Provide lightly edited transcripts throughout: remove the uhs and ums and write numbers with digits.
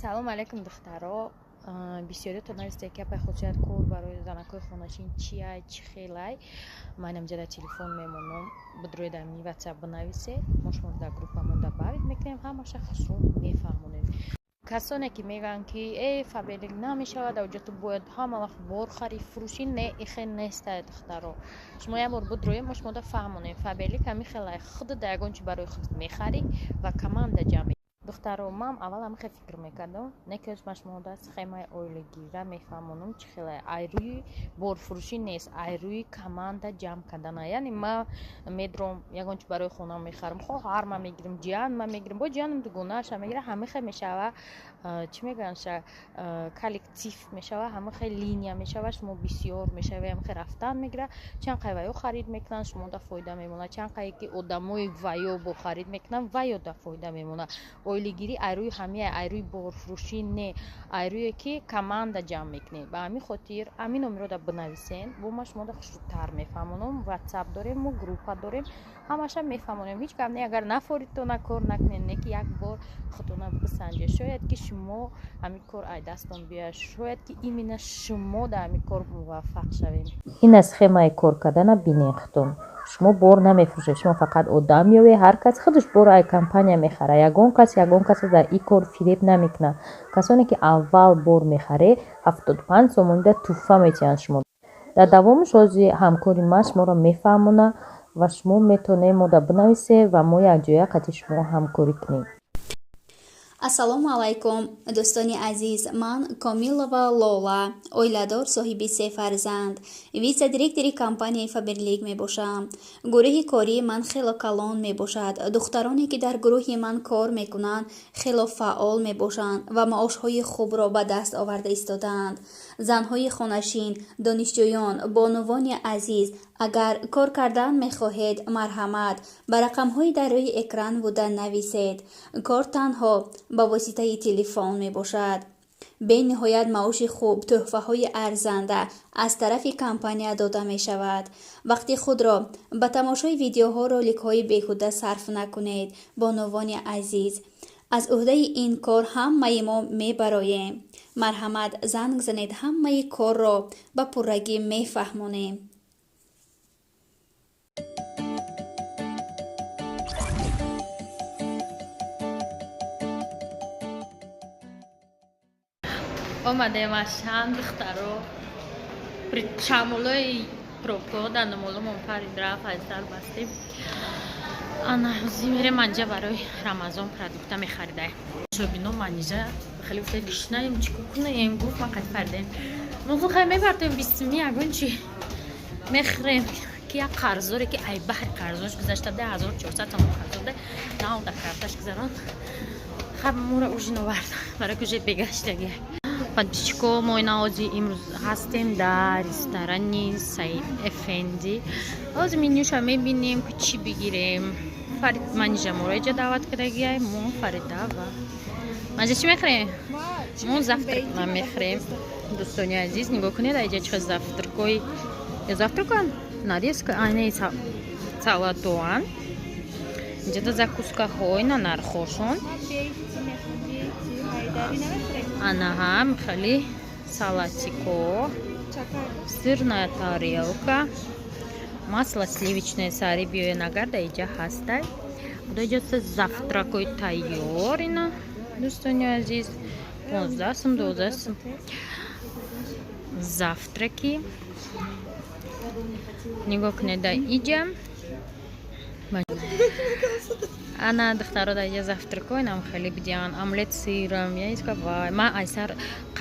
Салом алейкум, духтаро. Бисёриётон нависте, ки апай хусусият кор барои занакҳои хонашин чиай, чӣ хелай. Ман инҷа дар телефон мемонам, бидроед ами ватсап бинависе, мо шуморо дар группамон добавить мекунем, ҳамаша хусрӯ мефаҳмонем. Касоне ки мегӯянд, ки э Фаберлик намешавад, авҷа ту бояд ҳама вақт бор харид фурӯшӣ, не, ихе нестае, духтаро. Шумо як бор бидроем, мо шумода фаҳмонем. Фаберлик ҳами хелай, худат дар ягон чи барои худат мехарӣ ва команда ҷамъ. Духтаро, ман аввал ҳамихел фикр мекардам, не ки ман шумода схемаи оилагира мефаҳмонам, чӣ хелай. Ай рӯи борфурӯшӣ нест, ай рӯи команда ҷамъ кардана. Яъне ман медром, ягон чи барои хона мехарам, хоҳар ма мегирам, ҷиян ма мегирам, бо ҷиянам дугонааша мегирам, ҳамихел мешава, чӣ мегӯянд, коллектив мешава, ҳамихел линия мешава, шумо бисёр мешава, ҳамихел рафтан мегира, чанд қай ваё харид мекунанд, шумо да фоида мемонад, чанд қае ки одамои ваё бо харид мекунанд, ваё да фоида мемонад. Оилагирӣ ай рӯи ҳамия, ай рӯи борфурӯшӣ не, ай рӯе ки команда ҷамъ мекунед. Ба ҳамин хотир ҳамин номерода бинависен, бо ма шумода хушрӯтар мефаҳмонам. Ватсап дорем, мо группа дорем, ҳамаша мефаҳмонем. Ҳеҷ гап не, агар нафоридтона кор накунед, не ки як бор худтона бисанҷед. Шояд ки шумо ҳамин кор ай дастон биёяд, шояд ки именно шумо дар ҳамин кор муваффақ шавед. Ина схемаи кор кардана бинен худтон. Шумо бор намефурӯшед, шумо фақат одам меёвед, ҳар кас худаш бор ай компания мехарад. Ягон кас ягон касро дар ин кор фиреб намекунад. Касоне ки аввал бор мехаред, 75 сомонида тӯҳфа метиҳанд шумо. Дар давомаш ҳози ҳамкори ман шуморо мефаҳмонад ва шумо метавонед мода бинависед ва мо якҷоя қати шумо ҳамкорӣ кунем. Ассалому алайкум, дӯстони азиз. Ман Комилова Лола, оиладор, соҳиби се фарзанд, вице-директори компанияи Фаберлик мебошам. Гурӯҳи кории ман хело калон мебошад. Духтароне, ки дар гурӯҳи ман кор мекунанд, хело фаъол мебошанд ва маошҳои хубро ба даст оварда истодаанд. Занҳои хонашин, донишҷӯён, бонувони азиз, агар кор кардан мехоҳед, марҳамат, ба рақамҳои дар рӯи экран буда нависед. Кор танҳо ба воситаи телефон мебошад. Бениҳоят маоши хуб, тӯҳфаҳои арзанда аз тарафи компания дода мешавад. Вақти худро ба тамошои видеоҳо, роликҳои беҳуда сарф накунед, бонувони азиз. Аз ӯҳдаи ин кор ҳамаи мо мебароем. Марҳамат, занг занед, ҳамаи корро ба пуррагӣ мефаҳмонем. Омадем аз чанд духтаро, шамолои пробко дар номоломон парид, рафт, аз сар бастем. Ана ҳозир мерем анҷа барои Рамазон продукта мехаридаем. Шобино манижа хеле гуфта, гишнаем, чӣ кор кунем, гуфт, ман қати фаридем. Мо гуфт, хай мебартем бистуми ягон чи мехӯрем, ки як қарздоре ки ай баҳри қарзош гузашта буда, 1400 сомон қарздор буда, нав дар карташ гузарон. Хай моро ужин овард, барои ки уже бегаштаги. Подписчико, мо ина ҳозир имрӯз ҳастем дар ресторани Саид Эфенди. Ҳозир менюша мебинем, ки чӣ бигирем. Фарид Манижа моро иҷа даъват кардагиай, мо Фарида ва Манижа чӣ мехӯрем? Мо завтрак мехӯрем. Дӯстони азиз, нигоҳ кунед, аиҷа чӣ завтракои завтракан, нарезка, ане салатоан. Инҷада закускаҳо, ина нархошон. Анаҳам хеле салатико, сырная тарелка, масло сливочное сари биёен, агар дар иҷа ҳастай. Худо иҷа завтракои тайёр, ина дӯстони азиз, 15 сум, 12 сум завтраки. Нигоҳ кунед, дар иҷа ана духтаро дар иҷа завтрако инам хеле бидиҳанд, омлет сыром, яичко. Вай, ман айсар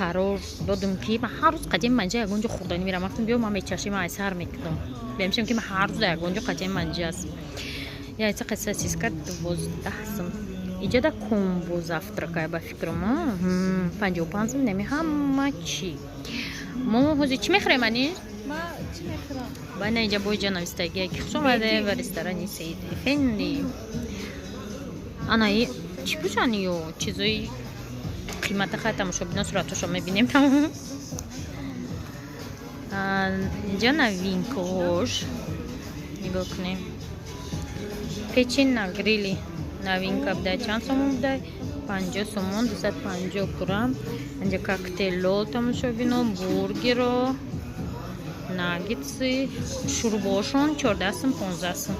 қарор додум, ки ман ҳар рӯз қадими манҷа ягон ҷо хӯрданӣ мерам. Гуфтам, биё, ман мечашем, ман айсар мекунам, бемшем, ки ман ҳар рӯз дар ягон ҷо қадими манҷа аст. Яйца қати сосиска 12 сум. Иҷада комбо завтракай, ба фикрам, 55 сум, неми ҳама чӣ. Мо ҳозир чӣ мехӯрем, ани? Байна иҷа бо иҷа навистагия, ки хуш омаде ба ресторани Саид Эфенди. Ана и чӣ бошанд ё чизои қимата? Хай, тамошобино, суратошо мебинем, тамом. Инҷа новинкаҳош нигоҳ кунем. Печень на гриле новинка буда, чанд сомон буда? 250 сомон, 250 грамм. Инҷа коктейло тамошобино, бургеро, наггетсы, шурбошон 14 сум, 15 сум.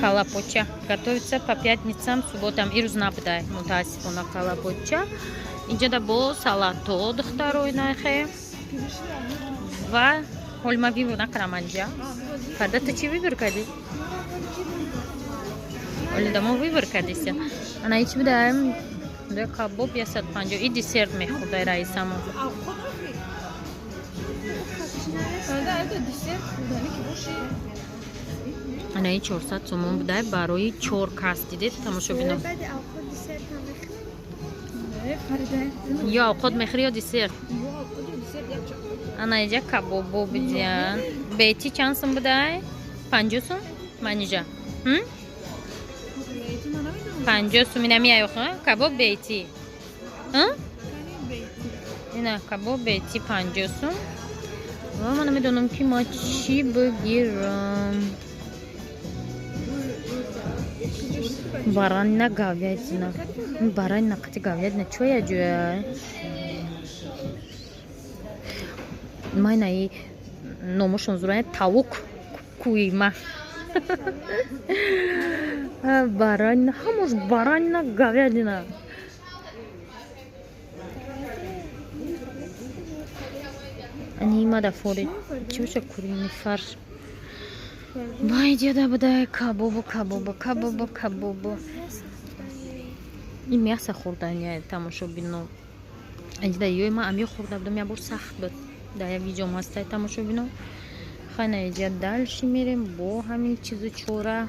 Калапоча готовится по пятницам, субботам. Ирӯз набудай, мутаассифона, калапоча. Инҷода бо салато, духтарои нахе. Ва ҳоли ман выбор накардам анҷа. Фарда, ту чӣ выбор кардӣ? Оли дамо выбор кардиси. Ана ичи будаем? Кабоб 150. И десерт мехӯрдай раисамо. Ана и 400 сомон будай барои чор кас, дидед, тамошобино. Ё авқот мехӯри, ё десерт. Ана иҷа кабобо бидиян. Бети чанд сум будай? 50 сум? Манижа, 50 сум. Ина миай кабоб бети, ина кабоб бети 50 сум. Ва ман намедонам, ки ма чӣ бигирам. Баранина, говядина, баранина қати говядина чоя ҷоя. Майнаи номошон зурая, тавук куйма, баранина, ҳамош баранина, говядина. Анима дафори чӣ боша? Куриный фарш. Вай, ҷада будай кабобу, кабобу, кабобу, кабобу. Ин мясо хӯрдания, тамошобино. Аҷида ёи ман амё хӯрда будам як бор, сахт буд. Дар як видеом ҳастай, тамошобино. Хайна, иҷа дальше мерем бо ҳамин чизу чора.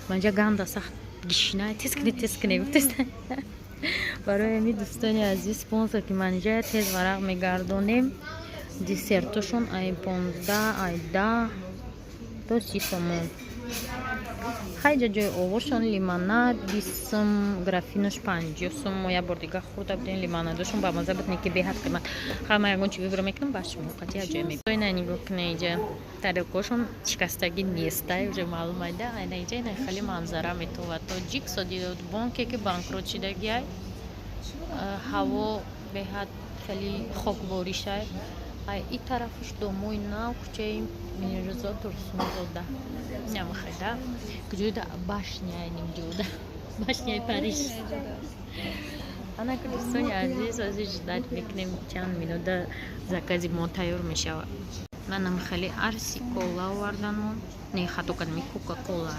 Манҷа ганда сахт гишина, тез кунед, тез кунед гуфтест. Барои ҳамин, дӯстони азиз, спонсор ки манҷа тез варақ мегардонем. Десертошон ай 15, ай 10 то 30 сомон. Хайҷа ҷои овошон, лимонад 20 сум, графинош 50 сум. Мо як бор дига хӯрда будем, лимонадошон бамаза буд, не ки беҳад қимат. Хай, ман ягон чи выбор мекунам, ба шумо қати як ҷое мебина. Нигоҳ кунед, иҷа тарелкошон шикастагӣ нестай, уже маълум айда. Айна иҷа ина хеле манзара метовад. Тоҷик содирот бонке ки банкрот шидагиай. Ҳаво беҳад хеле хокборишай. Ай и тарафаш домои нав, кӯчаи Мирзо Турсунзода намахайда, куҷода башняй нимҷода, башняи Париж. Анака, дӯстони азиз, ҳозир ждать мекунем, чанд минута закази мо тайёр мешавад. Манам хеле арси кола оварданмон. Не, хато кардам, кока кола.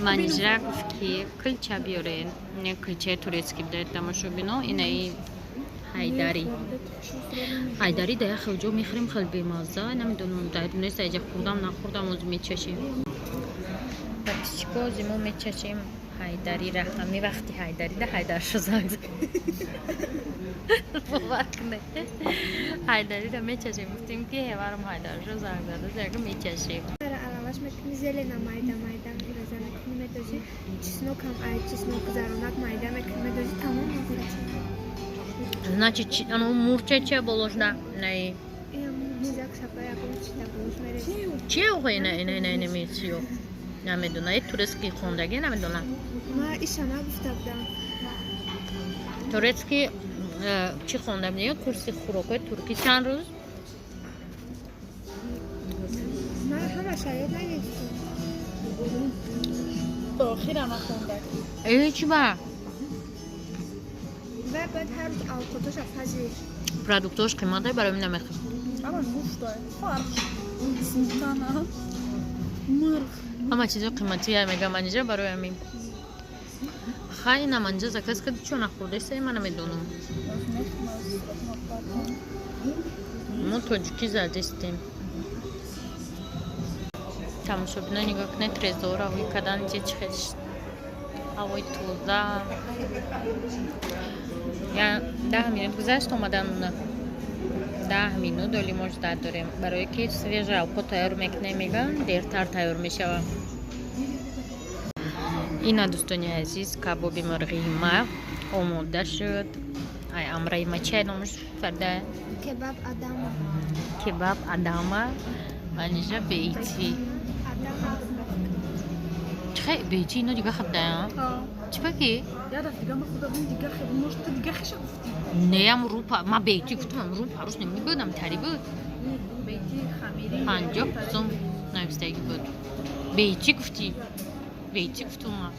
Манижа гуфт, ки килча биёрен. Не, килчаи турецкий бидаед, тамошобино. Инаи ҳайдари. Ҳайдари да як хел ҷо мехӯрем, хел бемазза. Намедонам, нест, иҷа хӯрдам, нахӯрдам, ози мечашем. Подписчико, ози мо мечашем ҳайдарира. Ҳами вақти ҳайдарида ҳайдаршо занг зад, бовар кунед. Ҳайдарида мечашем, гуфтем, ки ҳеварам ҳайдаршо занг зада, яка мечашем. Аралаш мекунӣ, зелена майда майда реза мекунӣ, медозӣ, чеснок ҳам, ай чеснок заронак майда мекунӣ, медозӣ, тамом. Значит, ано мурча чия боложна наи? Мизак шапа ягон чида болош мерезӣ. Чия охо? Ина, ина, ина, ина мечиё намедона, э турецкий хондаги намедонам. Ма иша нагуфта будам. Турецкий чӣ хонда будем? Курси хӯрокҳои туркӣ чанд рӯз. Ман ҳамаша ёд нагирифтам. То охира нахонда. Э, чӣ ба? Ва баъд ҳар рӯз авқотоша пазӣ. Продуктош қиматай, барои мин намехӯрам. Ҳамаш гӯштай, фарш, сметана, мирғ. Ҳама чизо қиматия мегам анҷа, барои ҳамин. Хай, инам анҷа заказ карди, чо нахӯрдаиса, ман намедонам. Мо тоҷикӣ задистем. Тамошобино, нигоҳ кунед, трезора ҳои кадан ҷе, чӣ хел ҳавои тоза. Я 10 минут гузашт омадануна. 10 минут оли мо ждать дорем, барое ки свежий алко тайёр мекунем, меган, дертар тайёр мешавад. Ина, дӯстони азиз, кабоби мурғии ма омода шуд. Ай амраи ма чай номаш, Фарда? Кебаб адама. Кебаб адама. Манижа бейти. Адама. Хе, бейти ино дига хабда. Чӣ ки? Я даф дига ма худам дига хеб, может ту дига хеша гуфтӣ. Неям рупа, ма бейти гуфтам, рупа рус намебудам, тари буд. Бейти хамири. 50 сум навистагӣ буд. Бейти гуфтӣ. Бейти гуфтум ма.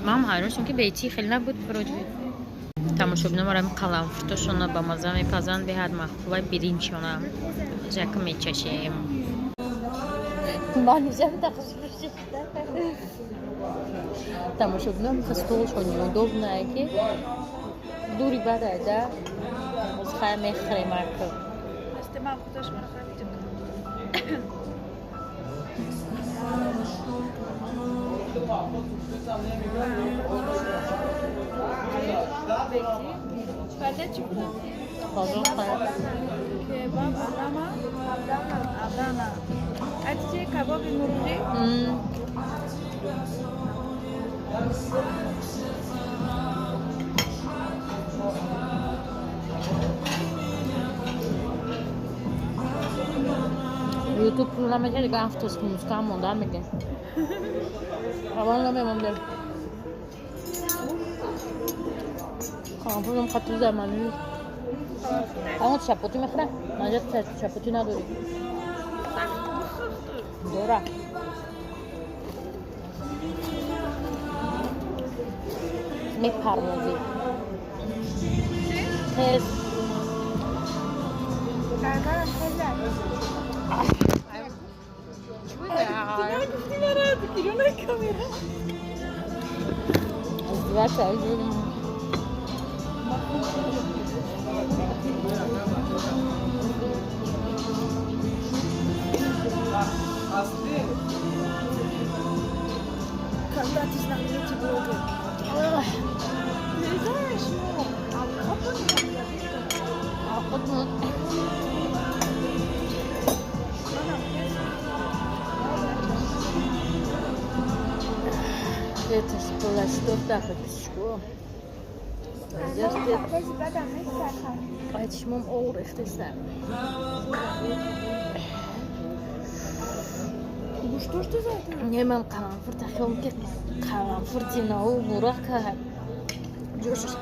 Ман ҳайрон шудам ки бейти хеле набуд вроде. Тамошобино марам қаламфуртошона ба маза мепазанд, беҳад маъқулай биринчона. Жака мечашем. Тамошобино столшон неудобное ки дури бадай да хай мехӯрем ак. Кебаб Адана, Адана. А чӣ кабоби мурғӣ? Ютуб пул намедиҳад, дига авторский музыка ҳам монда мегӯяд. Аввал намемондем. Қаламфурдам қатри замани. Ама чапотӣ мехӯрам? Манҷа чапотӣ надорӣ. Дора. Мепармозӣ. Тез. Когда ты знаменитый блогер? Не знаешь, ну, а потом Это было что-то, подписчику. Чмом орехтеса. Что ж ты за это? Не ман қаламфурта хелм ки қаламфурти нау бурака. Ҷӯшиш.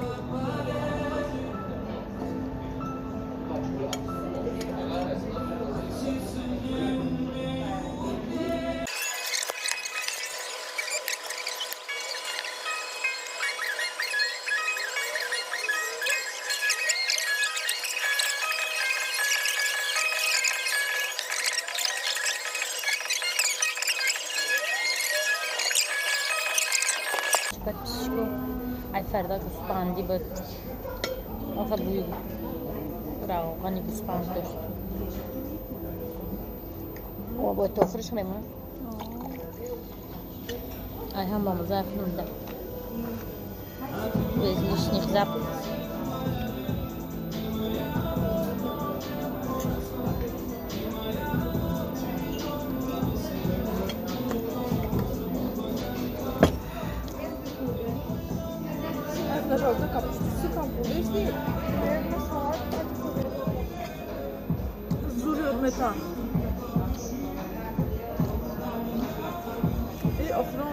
Подписчику. Ай фарда гӯсфанди буд. Оха бӯи равғани гӯсфанд дошт. О, бояд то охириш мемонам. Ай ҳам ба маза хӯрда. Без лишних запахов.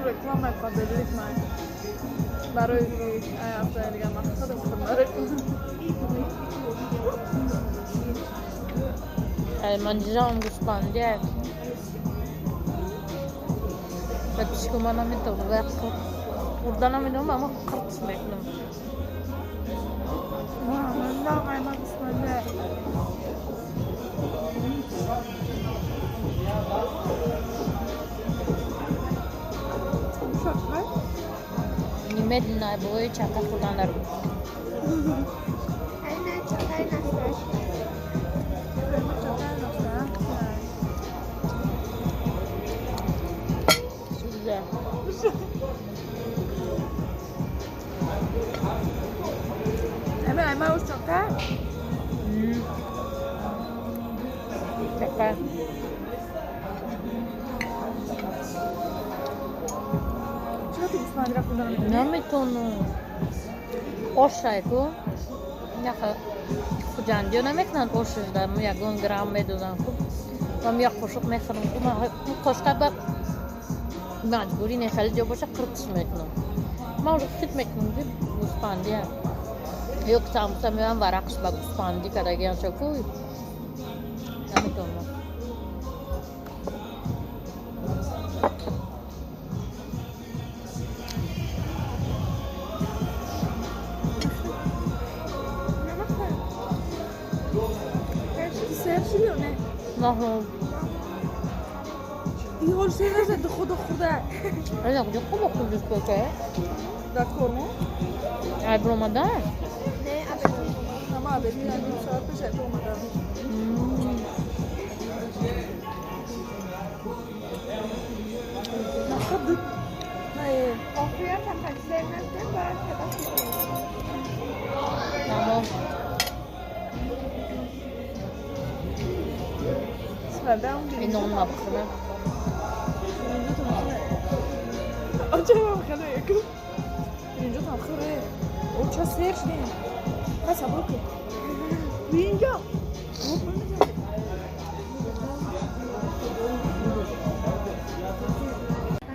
Реклама Фаберлик май. Барои ҳафтаи дига ман худам худам Ман дидам гӯсфанди. Подписчику ман наметавонам хӯрда намедонам, аммо қирт мекунам. Немедленно болои чака хӯрдан дар Чака. Наметонам. Ошайку. Яха хуҷандиё намекунанд ошашда, ягон грамм медоданд. Хуб, ман як қошуқ мехӯрам. Қошуқа ба Маҷбурӣ не, хеле ҷо боша, қиртиш мекунам. Ман уже хит мекунам, ки гӯспандия. Ё ки самбуса меоям, варақш ба гӯспандӣ кардагианша куй. Наметавонам. Сер шуд ё не? Наҳо. Ҳол сер нашуд, худо хӯрда. Ана куҷо худо хӯрдиш боша? Дар кормо? Ай биромада? Не, абед. Ама абед, ним соат пеш ай биромада. Нахад. Не. Охирам там сер нашудем, бояд кадом. Тамом. Ин нон ма бихӯрам. Инҷо там хӯре. Оча сер шудем. Ха, сабр кун. Инҷо.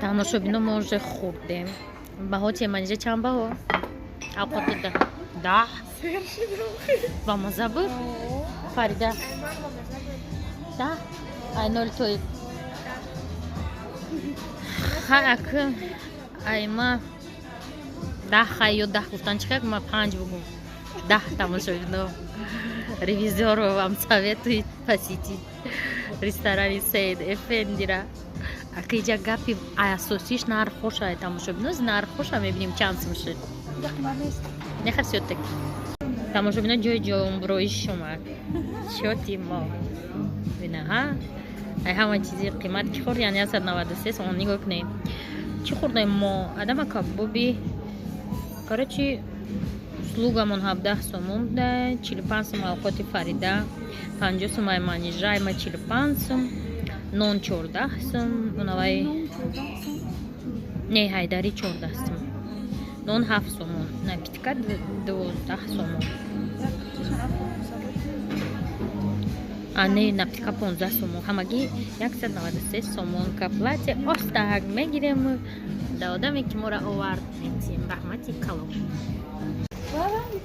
Тамошобино, мо уже хӯрдем. Баҳо че, Манижа, чанд баҳо? Авқоти 10. Сер шудем. Ба маза буд? Фарида? 10. Ай нол тои. Ха, ака ай ма 10 хай ё 10 гуфтан чӣ как ма 5 бугум. 10. Тамошобино, ревизору вам советует посетить ресторани Саид Эфендира. Ака иҷа гапи асосиш нархоша. Тамошобино, нархоша мебинем, чанд сум шуд. Неха, всё-таки тамошобино, ҷои ҷонбуроиш омад. Счёти мо бина, ҳа, ай ҳама чизи қимат ки хӯрд, яъне 193 сомон. Нигоҳ кунем, чӣ хӯрдаем мо. Адама кабоби, короче, услугамон 17 сомон буда, 45 сум авқоти Фарида, 50 сум ай Манижа, айма 45 сум, нон 14 сум, унавай не, ҳайдари 14 сум, нон 7 сомон, напитка 12 сомон, а не, напитка 15 сомон, ҳамагӣ 193 сомон. К оплате остак мегирем, да одаме ки моро овард метиҳем раҳмати калом.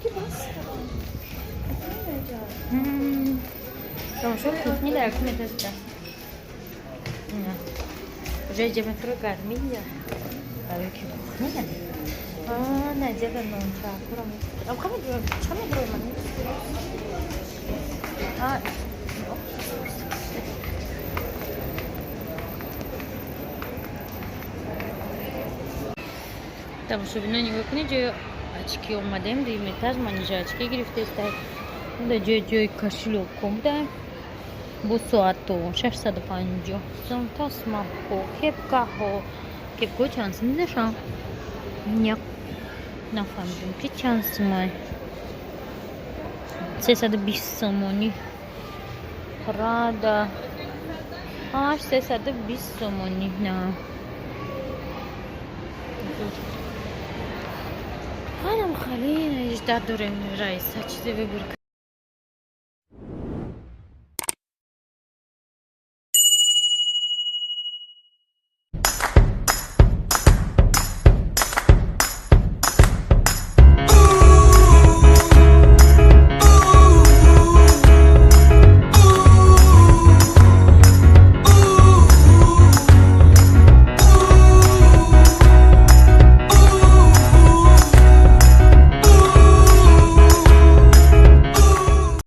Ки бас. Тамошо, кухни да як метаста. Уже иҷа метро гармия. Барои ки кухни да. А, наҷаба нончакура. Ам қами чами дрои ман. А, тамошобино, нигоҳ кунед, ҷои очки омадем, дуюм этаж. Манижа очки гирифтеста. Да ҷои кошелёкҳо буда, бо соату 650 сум, тасмаҳо, кепкаҳо. Кепкаҳо чанд сум дидашам? Нафаҳмидем, ки чанд сумай. 320 сомонӣ. Рада ҳамаш 320 сомонӣ. На, ҳанам хали ждать дорем, Раиса чизе выбор.